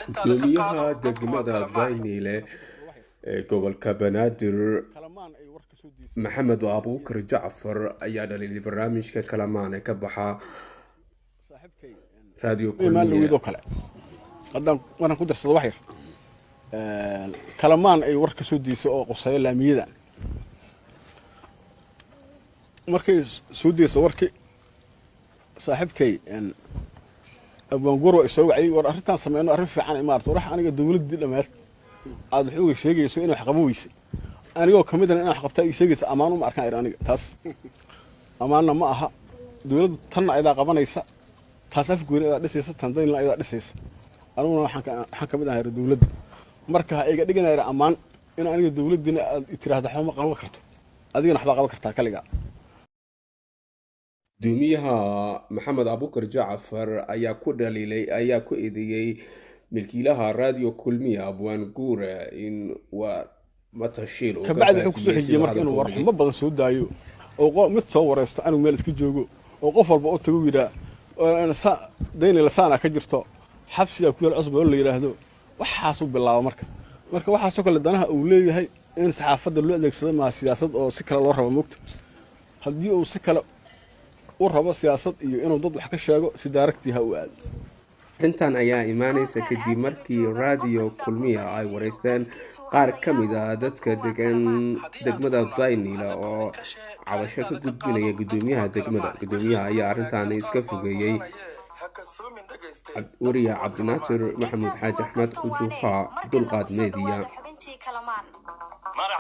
Gudoomiyaha degmada Daynile ee gobolka Banaadir, Maxamed Abuukar Jacfar, ayaa dhaliilay barnaamijka Kalamaan ee ka baxa Radio Kulmiye. Kale haddaan maraan ku darsado wax yar, Kalamaan ay war ka soo deyso oo quseeyo laamiyadan. Markay soo deyso warkii, saaxiibkay Abwaanguro isoo waciyey: "War, arrintaan sameyno arrin fiican maarata." War, aniga dowladdii dhammaad aad wax uga sheegayso inay wax qaban weysay, anigoo ka midana inaan wax qabtaa ii sheegaysa, ammaan uma arkaan. Aniga taas ammaanna ma aha. Dowladdu tanna ayadaa qabanaysa, taas Afgooni ayadaa dhisaysa, tan Daynila ayadaa dhisaysa. Aniguna waxaan ka mid ahay dowladda. Marka ha iga dhiganayra ammaan in aniga dowladdiina aad tiraahdo waxba ma qaban karto, adigana waxbaa qaban kartaa kaligaa. Gudoomiyaha Maxamed Abuukar Jacfar ayaa ku dhaliilay, ayaa ku eedeeyey milkiilaha Radio Kulmiya, Abwaan Guure, in waa matashiil. Kabacdi wuxuu kusoo xijiyey marka inuu warxumo badan soo daayo oo mid soo wareysto anigu meel iska joogo oo qof walba u tago yidhaa Daynila saana ka jirto, xabsigaa ku yaal cusub oo la yidhaahdo. Waxaasuu bilaaba marka waxaasoo kale danaha uu leeyahay in saxaafadda loo adeegsado maa siyaasad oo si kale loo rabo. Mogta haddii uu si kale u rabo siyaasad iyo inuu dad wax ka sheego, si daaragtii ha u aado. Arrintan ayaa imaaneysa kadib markii Radio Kulmiya ay wareysteen qaar ka mid a dadka degan degmada Daynila oo cabasho ka gudbinaya gudoomiyaha degmada. Gudoomiyaha ayaa arrintan iska fogeeyey. Wariya Cabdinaasir Maxamuud Xaaji Axmed Ujuufa, Dulqaad Media.